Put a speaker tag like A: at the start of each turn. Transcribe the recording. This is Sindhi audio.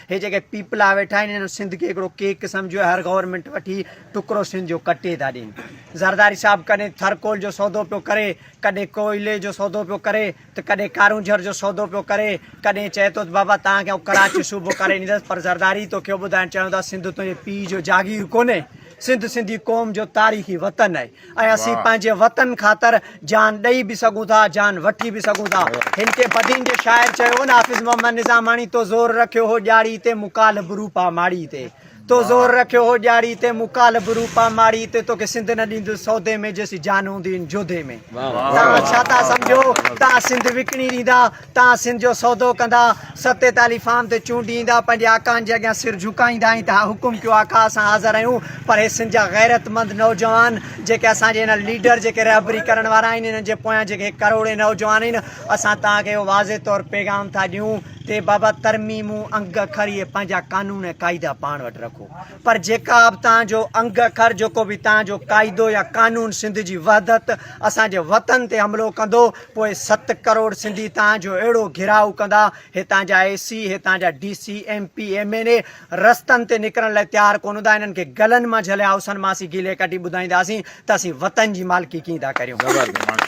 A: هي جيڪي پيپلا ويٺا آهن انهن سنڌ کي هڪڙو ڪيڪ سمجهيو آهي هر گورنمينٽ وٺي ٽڪرو سنڌ جو ڪٽي ٿا ڏين. زرداري صاحب ڪڏهن ٿرڪول جو سودو پيو ڪري، ڪڏهن ڪوئلي جو سودو پيو ڪري ته ڪڏهن ڪارونجهر جو سودو پيو ڪري، ڪڏهن چئي ٿو ته بابا توهان کي آئون ڪراچي صوبو ڪري ڏيندس پر زرداري توکي اهو ٻڌائڻ چاهيون ٿا سنڌ تنهنجي پيء جو جاگير ڪونهي، سنڌ سنڌي قوم جو تاريخي وطن آهي. ۽ اسين پنهنجي وطن خاطر جان ڏئي به سگهون ٿا جان وٺي به سگهون ٿا. هن کي بدين جي شاعر چيو هو نه حافظ محمد نظاماڻي تو زور رکيو هو ڄاڙي تي مون ڪالهه به روپا ماڙي تي تو زور رکيو هو ڄاڙي تي مون ڪالهه به روپا ماڙي تي توکي سنڌ نه ڏيندس سودي ۾ جيسين جان هوندي ان جوڌي ۾ توهان ڇا ٿا سمجهو توهان سنڌ وڪڻي ڏيندا توهان سنڌ جو سودو ڪندا، ستيتاليهه فارم تي چونڊي ايندا، پنهنجي آقائن جي اڳيان سر جهڪائيندا ۽ ته حڪم ڪيو آقا اسان حاضر آهيون پر هي سنڌ جا غيرتمند نوجوان جيڪي اسان جي هن ليڊر جيڪي رهبري ڪرڻ وارا آهن انهن جي پويان جيڪي ڪروڙين نوجوان آهن اسان توهان کي اهو واضح طور پيغام ٿا ڏيون ته بابا ترميمون انگ اکر اهي پنهنجا قانون ۽ قاعدا پاڻ وٽ رکو پر جيڪا به توهان جو انگ اکر جيڪو به توهان جو قاعدو يا قانون سنڌ جي وحدت اسان جي وطن تي حملو ڪندو پوء ست ڪروڙ سنڌي توهان جو اهڙو گهيراء ڪندا هتان جا اي سي هتان جا D C M P M N A رستن تي نڪرڻ لاء تيار ڪونه هوندا انهن کي گلن مان جهلي هائوسن مان اسين گيلي ڪڍي ٻڌائينداسين ته اسين وطن جي مالڪي ڪيئن ٿا ڪريون.